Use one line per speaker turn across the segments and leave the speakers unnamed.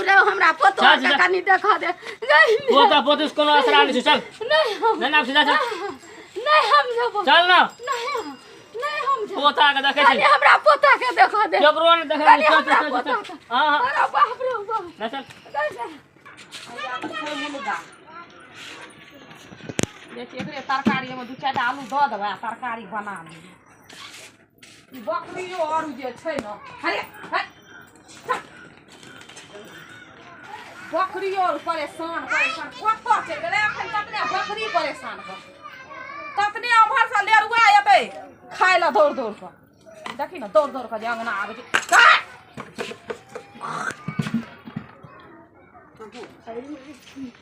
रे हमरा पोतो के कनी देखा दे।
पोता पोती से कोनो असरा नहीं छै, चल।
नहीं हम
नहीं ना सीधा चल।
नहीं हम जब
चल ना।
नहीं नहीं हम जब
पोता के देखै
छी। हमरा पोता के देखा दे।
केकरो ने देखै
कनी हमरा पोता के।
हां हां।
अरे बाप रे बाप।
ना चल।
देखिए एकरे तरकारी में दू चारिटा आलू दऽ देबै आ तरकारी बना लेबै। ई बकरियो आर जे छै ने, अरे बकरियो आर परेशान परेशान कतऽ चलि गेलै अखन? ततने बकरी परेशान कर, ततने उम्हरसँ लेरुआ एतै खाय लए दौड़ दौड़ कऽ। देखी ने दौड़ दौड़ कऽ जे अङ्गना आबै छै।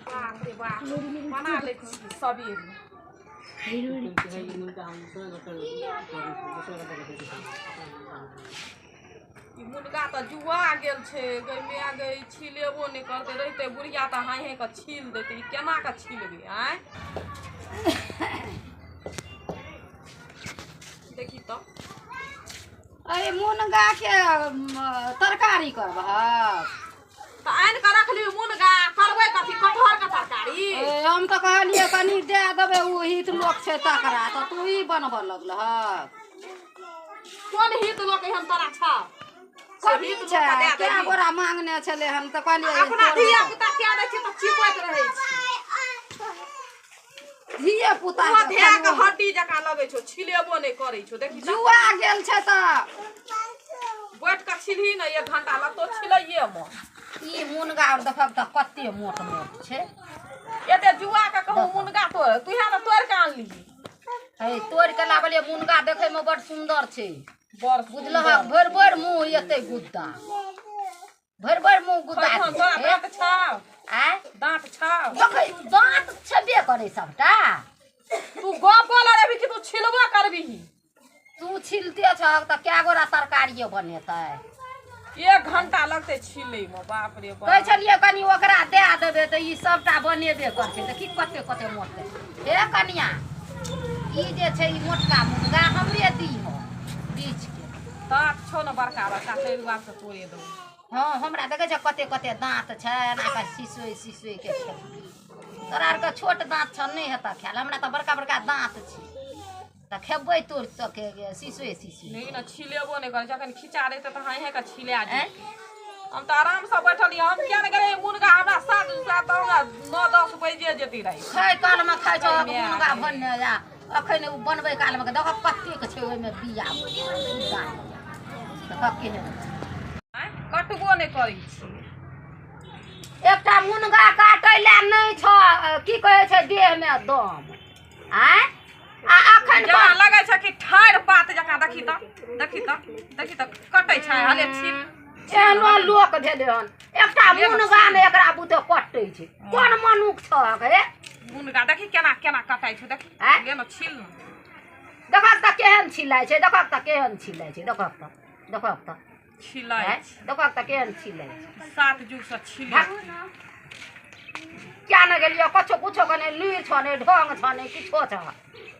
बाप रे बाप, बना लै छी सबेर। ई मुनगा तऽ जुआ गेल छै गै माय गै, छिलेबो नहि करतै। रहितै बुढ़िया तऽ हाँय हाँय कऽ छील दैतै। ई केना कऽ छिलबै? आँय देखी तऽ।
अरे मुनगा के तरकारी करबहक?
तऽ आनि कऽ रखली मुनगा, करबै कथी? कटहर के तरकारी?
हम तऽ कहलियै कनी दए देबै, ओ हित लोक छै तकरा, तऽ तू ई बनबऽ लगलहक।
कोन हित लोक एहन तोरा छौ?
कथी छै? कए गोरा मांगने छलै हन तऽ कहलियै
अपना धिया पुता कए दै छै तऽ चिपैत रहै छै।
धिये पुता
धिया के हड्डी जकाँ लगै छौ, छिलेबो नहि करै छौ। देखी
जुआ गेल छै तऽ
बैठ कऽ छिलही ने, एक घंटा लगतौ छिलैये मे।
ई मुनगा आर देखब तऽ कते मोट मोट छै।
एते जुआ के कहूँ मुनगा तोड़, तू इएह ने तोड़ि कऽ आनलिही?
हे तोड़ि कऽ लाबलियै मुनगा, देखै मे बड़ सुन्दर छै।
बड़
बुझलहक, भरि भरि मुँह एते गुद्दा, भरि भरि मुँह गुद्दा।
तोरा दाँत छौ?
आँय
दाँत छौ?
देखै दाँत छेबे करै सबटा।
तू गप बोलऽ रहबी कि तू छिलबो करबिही?
तू छिलते छहक तऽ कए गोरा तरकारियो बनेतै?
एक घंटा लगतै छिलै मे, बाप रे बाप।
कहै छलियै कनी ओकरा दए देबै तऽ ई सबटा बनेबे करतै। तऽ की कते कते मोट हे कनिया, ई जे छै ई मोटका मुनगा हमरे दीह बीच के।
दाँत छौ ने बड़का बड़का, ताहि दुआरे से तोड़े देबौ।
हँ हमरा देखै छ कते कते दाँत छै, एना कऽ सिसोइ सिसोइ के खेबै। तोरा आरके छोट दाँत छौ, नहि हेतऽ खायल। हमरा तऽ बड़का बड़का दाँत छै तऽ खेबै तोड़ सके सिसोए सिसोए।
नहीं ने छिलेबो नहि करै छै। अखन खिचा रहितै तऽ हाँय हाँय कऽ छिला जेतै। हम तऽ आरामसँ बैठल रहियै, हम किया ने गेलियै मुनगा? हमरा 7 7 हमरा 9 10 बजे जेती रहै।
खाय कालमे खाइ छौ मुनगा भन्ने जा, अखन ओ बनबै कालमे देखऽ कतेक छै ओहिमे बिया गुद्दा, देखऽ केहन
कटबो नहि करै छी।
एकटा मुनगा काटै लए नहि छौ, की कहै छै, देहमे दम। आँय आ अखन
जेना लगै छै कि ठाढ़ि पात जकाँ। देखी तऽ, देखी तऽ, देखी तऽ, कटै छै हले छिल।
एहनो लोक भेलै हन, एकटा मुनगा ने एकरा बुते कटै छै। कोन मनुख छहक हे?
मुनगा देखी केना केना कटाइ छै, देखी ले ने छिल ने।
देखक तऽ केहन छिलाइ छै, देखक तऽ केहन छिलाइ छै, देखक तऽ, देखक तऽ
छिलाइ,
देखक तऽ केहन छिलाइ छै।
7 जुग से छिलै
किया ने गेलियै? कछो कुछो के नहि लुरि छौ, नहि ढंग छौ, नहि किछो छौ,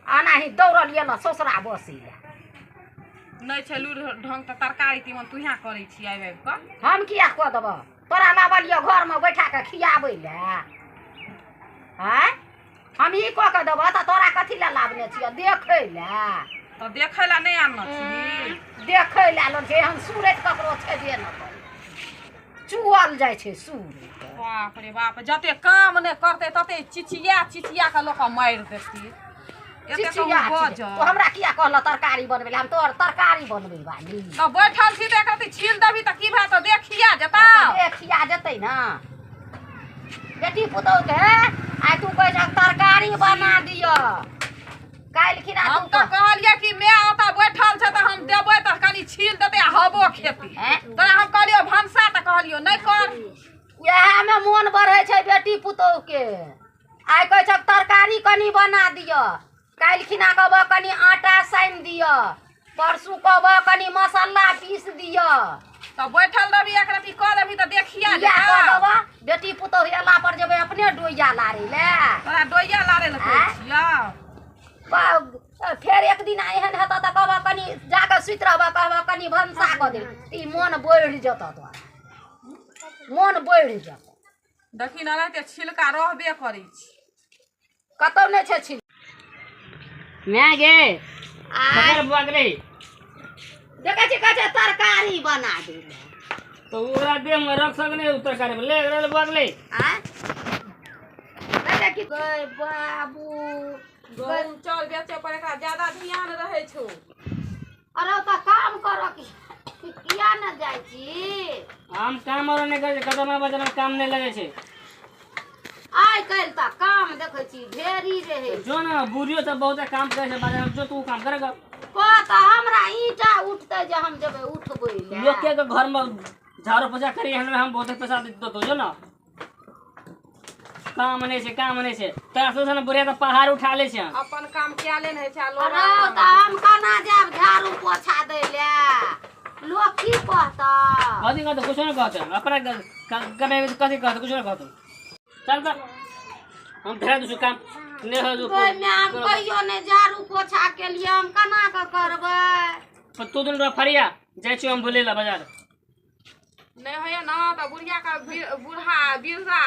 एनाही दौड़ल ये ने ससुरा बसै लए।
नहि छै लुरि ढंग तऽ तरकारी तीमन तूहे करै छी आबि आबि कऽ।
हम किया कऽ देबऽ? तोरा लाबलियै घरमे बैठा कऽ खियाबै लए? आँय हम ई कऽ कऽ देबऽ तऽ तोरा कथी लए लाबने छियऽ? देखै लए?
तऽ देखै लए नहि आनने छी?
देखै लए आनल छै। एहन सूरत ककरो छेबे नहि करै, चुअल जाइ छै सूरत।
बाप रे बाप, जते काम नहि करतै तते चिचिया चिचिया कऽ लोक मारि देतै।
तू हमरा किया कहलह तरकारी बनबै लए? हम तोहर तरकारी बनबै वाली?
तऽ बैठल छी तऽ एकरती छील देबही तऽ की भए तऽ देखिया जेतौ,
देखिया जेतै ने बेटी पुतोह के। आइ तू कहै छह तरकारी बना दिअ, काल्हि खिना
हम तऽ कहलियै कि my ओतऽ बैठल छै तऽ हम देबै तऽ कनि छील देतै आ हबो खेती। तोरा हम कहलियौ भनसा तऽ कहलियौ नहि कर।
इएहमे मोन बढ़ै छै बेटी पुतोह के। आइ कहै छह तरकारी कनि बना दिअ, काल्हि खिना कहबह कनि आटा सानि दिअ, परसू कहबह कनि मसाला पीस दिअ।
तऽ बैठल रहबी, एक रत्ती कऽ देबही तऽ देखिया
किया कऽ देबह? बेटी पुतोह एला पर जेबै अपने डोइया लारै लए।
तोरा डोइया लारै लए कहै छियौ।
फेर एक दिन एहन हेतऽ तऽ कहबह कनि जाकऽ सुति रहबह, कहबह कनि भनसा कऽ दे, ई मोन बढ़ि जेतऽ तोरा। मोन बढ़ि जेतौ।
देखी ने, एनाहिते छिलका रहबे करै छै।
कतौ नहि छै छिलका।
माय गे।
आ
पकड़ बुआ के रही।
देखै छी, कहै छै तरकारी बना दे।
तो ओकरा देह में रख सक नहीं तरकारी में ले ले बुआ के ले।
आ कहै की गै बाबू।
गहूम चाउर बेचै पर एकरा ज्यादा ध्यान रहै छौ।
अरे तऽ काम करऽ किया ने जाइ छी?
हम काम और नहीं करे, कदम बाजार में काम नहीं लगे छै।
आइ काल्हि तऽ काम देखै छी ढेरी रहै।
जो ना बुढ़ियो सब बहुत काम करे छै बाजार में, जो तू काम करेगा।
कह तऽ हमरा ईंटा उठतै जे हम जेबै उठबै लए।
लोग के घर में झाड़ू पोछा करी हम बहुत पैसा देतो। जो ना, काम नहीं छै, काम नहीं छै। तोरा सोच ने, बुढ़िया तऽ पहाड़ उठा ले छै।
अपन काम कएले नहि होइ छै आ लोग
अरे तऽ हम केना जायब झाड़ू पोछा दै लए? लोक की कहतै?
कथी कहते? कुछो नहीं कहते। अपना कमे कथी कहते? कुछो नहीं कहते। चल तऽ हम धरा दू काम नहीं हो।
गै माय, हम कहियो नहि झाड़ू पोछा केलियै, हम केना कऽ करबै?
तू दिन रह फरिया जाइ छी हम बोले ला बाजार।
नहि होइए ने तऽ बुढ़िया के बूढ़ा वृद्धा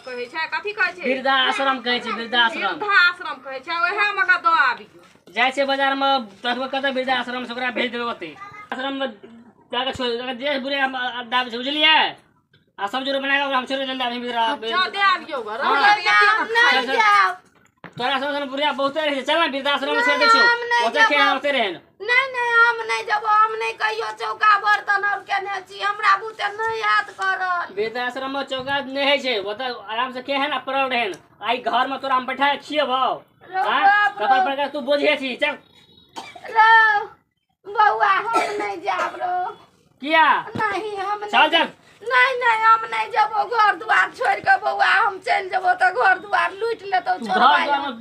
कहै छै, कथी कहै छै?
वृद्धाश्रम कहै छै, वृद्धाश्रम।
वृद्धाश्रम कहै छै, ओएह मे के दऽ आबियौ।
जाइ छै बाजार में, देखबै कतऽ वृद्धाश्रम छै, ओकरा भेज देबै ओतै। आश्रम में जाके छोड़ जे बुढ़िया दाबे छै, बुझलियै? आ सब जोर बना कऽ हम छोड़ि देल आदमी।
जा, दे आबियौ ग।
हाँ।
गै माय, हम नहि
चल, चल।
जायब।
तोरा सब सन बुढ़िया बहुते रहै छै। चल ने, वृद्धाश्रम में छोड़ि दै
नहि,
छियौ।
हम नहि
ओतऽ खेला
जेबौ।
ओतै रहै ने।
नहि नहि, हम नहि जेबो। हम नहि कहियो चौका बर्तन और केने छी, हमरा बुते नहि हैत करल।
वृद्धाश्रम में चौका नहि होइ छै, ओतऽ आराम से के है ने पड़ल रहै ने। आइ घर में तोरा हम बैठा के खियबौ।
रौ
हाँ?
बाप
कपार
रौ।
पर के तू बोझे छी, चल।
रौ बौआ, हम नहि जायब रौ।
किया?
नहीं, हम नहि।
चल चल।
नहीं नहीं, हम नहीं जेबो। घर दुआर छोड़ के बौआ हम चलि जेबो तऽ घर दुआर लूटि लेतौ।
तू
चोरबा।
घर दुआर में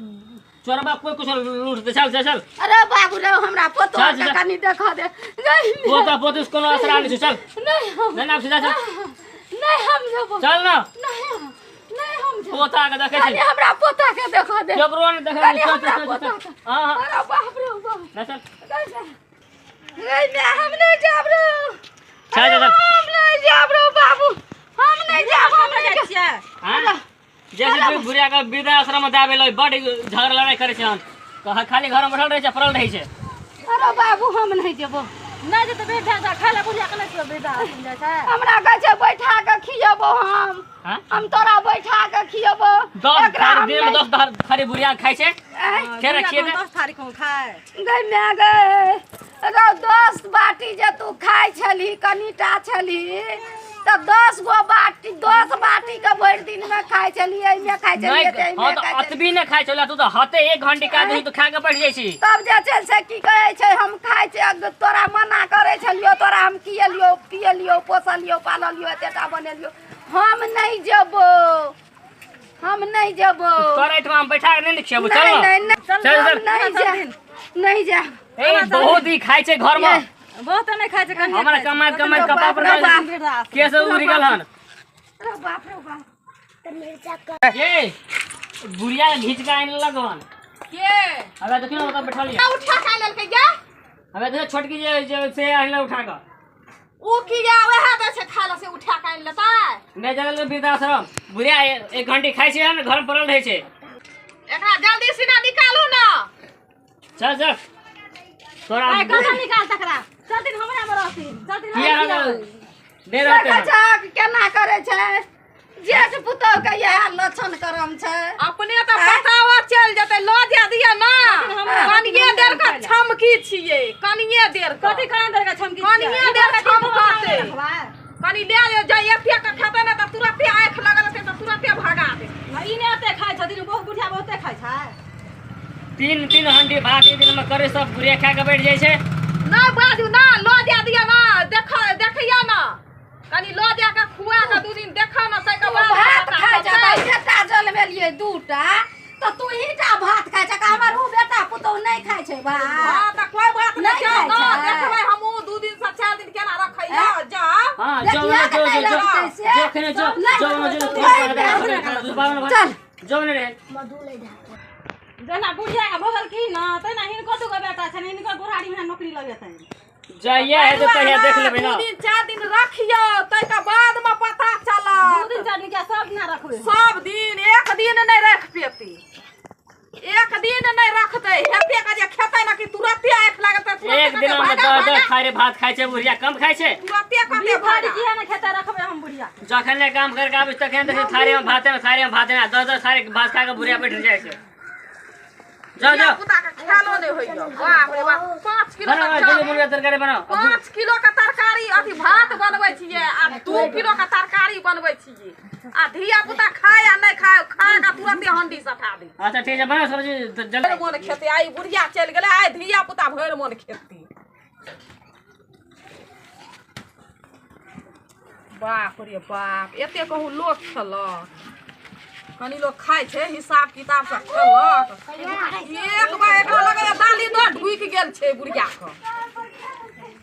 चोरबा कोई कुछ लूट दे। चल चल चल।
अरे बाबू रे, हमरा पोतो
चल,
के
चल।
कनी देखा दे। नहीं।
पोता पोती से कोनो असरा नहीं छै, चल।
नहीं, हम
नहीं, नहीं, सीधा चल।
नहीं, हम जेबो।
चल ना।
नहीं, नहीं, हम जेबो।
पोता के देखै
कनी
छै।
हमरा पोता के देखा दे।
केकरो ने देखै
कनी
चल
हमरा
चल
पोता
चल
के।
हां हां।
अरे बाप रे बाप।
ना, चल।
नहीं मैं, हम नहीं जाब रे।
चल, चल, चल।
हम नहीं जाब रे बाबू, हम नहीं जाब, हम नहीं जाब।
छियै।
हां, जैसे तू बुढ़िया के वृद्धाश्रम में दाबे लो, बड़ झगड़ा लड़ाई करे छै हन। कहा खाली घर में बैठल रहै छै, पड़ल रहै छै।
अरे बाबू, हम नहीं जेबो।
नहि जेतै वृद्धा खाय लए, बुढ़िया के नहि खियौ, वृद्धाश्रम जाइ छै।
हमरा कहै छै बैठा के खियेबो हम।
हाँ?
हम तोरा बैठा के खियेबो।
10
एकरा
थारी
हम
दिन में
नहि-
10 थारी बुढ़िया खाइ छै।
आँय,
खेरा खिए दे।
10 थारी को खाय।
गै माय गै, रौ 10 बाटी जे तू खाइ छलही, कनिटा छलही तऽ 10 गो बाटी, 10 बाटी के भरि दिन में खाइ छलही, एहिमे खाइ छलही।
नहीं
तऽ एहिमे
हाँ, तो
खाइ छलही।
अतबी ने खाइ छला तू तऽ हाथे एक घंटी का दही तो खा के बैठ जाइ छी।
तब जे छै से की कहै छै, हम खाइ छै। तोरा मना करै छलियो, तोरा हम खियलियो पियलियो, पोसलियो पाललियो, एतेटा बनेलियो। हम नहीं जेबो, हम नहीं जेबो।
तोरा एहिठमा हम बैठा के नहीं ने खियेबो, चल
नहीं
ना।
नहीं नहीं।
चल,
हम
चल।
नहीं जायब, नहीं जायब।
ए, बहुत ही खाइ छै घर में।
बहुत नहि खाइ छै, कनिए
हमरा
खाइ छै।
कमाइत कमाइत कपार पर
बाप
वृद्धाश्रम।
केस उड़ि गेल हन।
रे बाप रे बाप।
ये बुढ़िया के घीच के आनि लेलक हन।
के?
हमे देखियौ ने, ओतऽ बैठल यऽ।
उठा खा लेलकै गे?
हमे देखियौ, छोटकी जे जे से आनि उठा कऽ।
उ की गे, वएह दै छै खाय लए से उठा के आनि लेतै?
नहि जानै वृद्धाश्रम बुढ़िया एक घंटी खाइ छै ने, घर में पड़ल रहै छै।
एकरा जल्दी सीना निकालू ना।
चल चल, तोरा
आइ कहाँ निकाल तकरा, चलथिन हमरा मे रहथिन, चलथिन।
किया
हमरा
रहतै? नहि रहतै।
देखै छहक केना करै छै? जेठ पुतोह के इएह लक्षण करम छै।
अपने तऽ पतावा चलि जेतै, लऽ जा दिअ ना। कनिये देर के छमकी छियै, कनिये देर के।
कथी कहाँ देर के छमकी छियै?
कनिये देर छमकतै। कनि लए जे जाय, एते के खेतै ने तऽ तुरते आँखि लगल हेतै तऽ तुरते भगा देतै।
ई नहि ओते खाइ छथिन, बहुत बुढ़िया बहुते खाइ छै।
तीन तीन हंडी भात एक दिन में करे, सब बुढ़िया खा के बैठ जाइ छै।
नहि बाजू ना, लऽ जा दिअ ना। देख, देखैया ना, कनि लऽ जा कऽ खुआ कऽ 2 दिन देखऽ ने, ताहिके
तू
बाद
भात
पता
खाइ छै।
चलतै।
बेटा जन्मेलियै दूटा तऽ तू ही टा भात खाइ छै, हमर उ बेटा पुतोह नहि खाइ छै भात।
हँ तऽ कोइ बात नहि
नहि
छै
खाइ
ना।
छै।
देखबै हमहूँ 2 दिन से 4 दिन केना रखैया जा।
हाँ, जो
देखिया
जो
के नहि
जो जो
लगतै से।
जो खेने जो
नहि,
जो जो
नहीं, चल।
जो नहीं रहे।
जेना बुढ़िया के भऽ गेलखिन ने, तहिना हिनको दूगो बेटा छनि, हिनको बुढ़ारी में नौकरी लगेतनि।
जहिया हेतै तहिया देख लेबै ना।
2 दिन 4 दिन रखियो, तैके बाद में पता चलत।
2 दिन 4 दिन क्या सब दिन रखबै?
सब दिन, एक दिन नहीं रख पेती, एक दिन नहीं रखते। हेते के जे खेतै ना कि तुरते आँख लागतै, तुरते
एक दिन में 10 10 थारी भात खाइ छै बुढ़िया, कम खाइ छै?
तुरते कहते
भारी किया ना खेतै रखबै हम बुढ़िया।
जखन ने काम करके आबै तखन देखै थारी में भात, थारी में भात, 10 10 थारी भात खा के बुढ़िया बैठ जाइ छै। जाओ जाओ,
पुता के खालो नहीं होइयो। बाप रे बाप, 5 किलो
का मुर्गा तरकारी बनाओ।
5 किलो का तरकारी अथी भात बनबै छियै आ 2 किलो का तरकारी बनबै छियै आ धिया पुता खाय आ नहीं खाय, खा के तुरंते हंडी सटा दे।
अच्छा ठीक है, बनाओ सब्जी जल्दी।
मन खेते आई बुढ़िया चलि गेलै, आइ धिया पुता भरि मन खेती। बाप रे बाप, एते कहूँ लोक खेलक, कनी लोग खाइ छै हिसाब किताब से खेलक। एक बार एकरा लगैया दाली दर ढुकि गेल छै बुढ़िया के,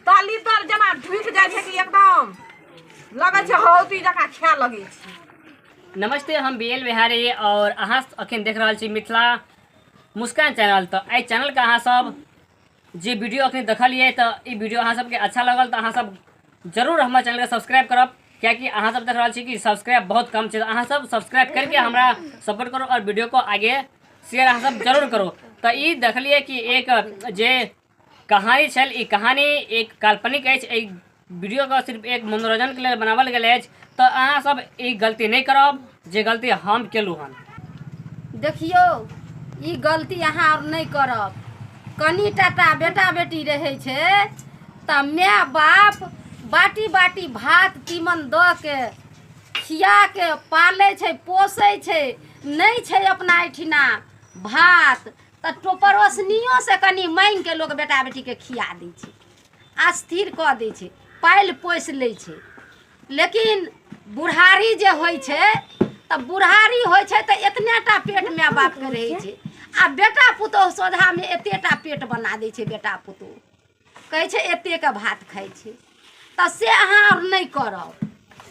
दाली दर जेना ढुकि जाइ छै कि एकदम लगै छै हौदी जकाँ खाय लगै छै।
नमस्ते, हम बी एल बिहारी और अहाँ अखन देख रहल छी मिथिला मुस्कान चैनल। तऽ एहि चैनलके अहाँ सब जे वीडियो अखन देखलियै तऽ ई वीडियो अहाँ सबके अच्छा लगल तऽ अहाँ सब जरूर हमर चैनलके सब्सक्राइब करब, कियाकि अहाँ सब देख रहल छी कि सब्सक्राइब बहुत कम छै। अहाँ सब सब्सक्राइब करके हमरा सपोर्ट करू और वीडियो को आगे शेयर अहाँ सब जरूर करू। तऽ ई देखलियै कि एक जे कहानी छल, ई कहानी एक काल्पनिक अछि, एहि वीडियोके सिर्फ एक मनोरंजनके लेल बनावल गेल अछि। तऽ अहाँ सब ई गलती नहि करब जे गलती हम केलहुँ हन।
देखियौ, ई गलती अहाँ आओर नहि करब। कनि टाटा बेटा बेटी रहै छै तऽ माय बाप बाटी बाटी भात तीमन दऽ के खिया के पालै छै, पोसै छै। नहि छै अपना एहिठिना भात तऽ पड़ोसनियो से कनि माँगि के लोक बेटा बेटीके खिया दै छै, अस्थिर कऽ दै छै, पालि पोसि लै छै। लेकिन बुढ़ारी जे होइ छै तऽ बुढ़ारी होइ छै तऽ एतने टा पेट माय बापके रहै छै आ बेटा पुतोहु सोझामे एतेटा पेट बना दै छै। बेटा पुतोहु कहै छै एतेक भात खाइ छै। तऽ से अहाँ आओर नहि करब।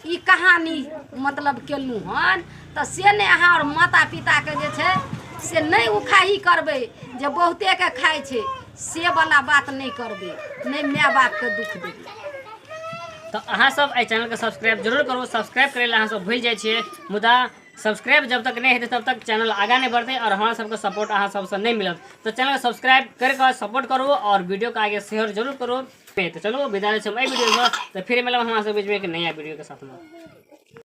ई कहानी मतलब केलहुँ हन तऽ से नहि अहाँ आओर माता पिताके जे छै से नहि उखाही करबै जे बहुतेके खाइ छै, से वाला बात नहि करबै, नहि माय बापके दुख देबै।
तऽ अहाँ सब एहि चैनलके सब्सक्राइब जरूर करू। सब्सक्राइब करै लए अहाँ सब भूलि जाइ छियै, मुदा सब्सक्राइब जब तक नहि हेतै तब तक चैनल आगाँ नहि बढ़तै और हमरा सबके सपोर्ट अहाँ सबसँ नहि मिलत। तऽ चैनल सब्सक्राइब करिके सपोर्ट करू और वीडियोके आगे शेयर जरूर करू। तऽ चलू विदा लै छी हम एहि वीडियोसँ, तऽ फिर मिलब हमरा सब बीचमे एक नया वीडियोके साथमे।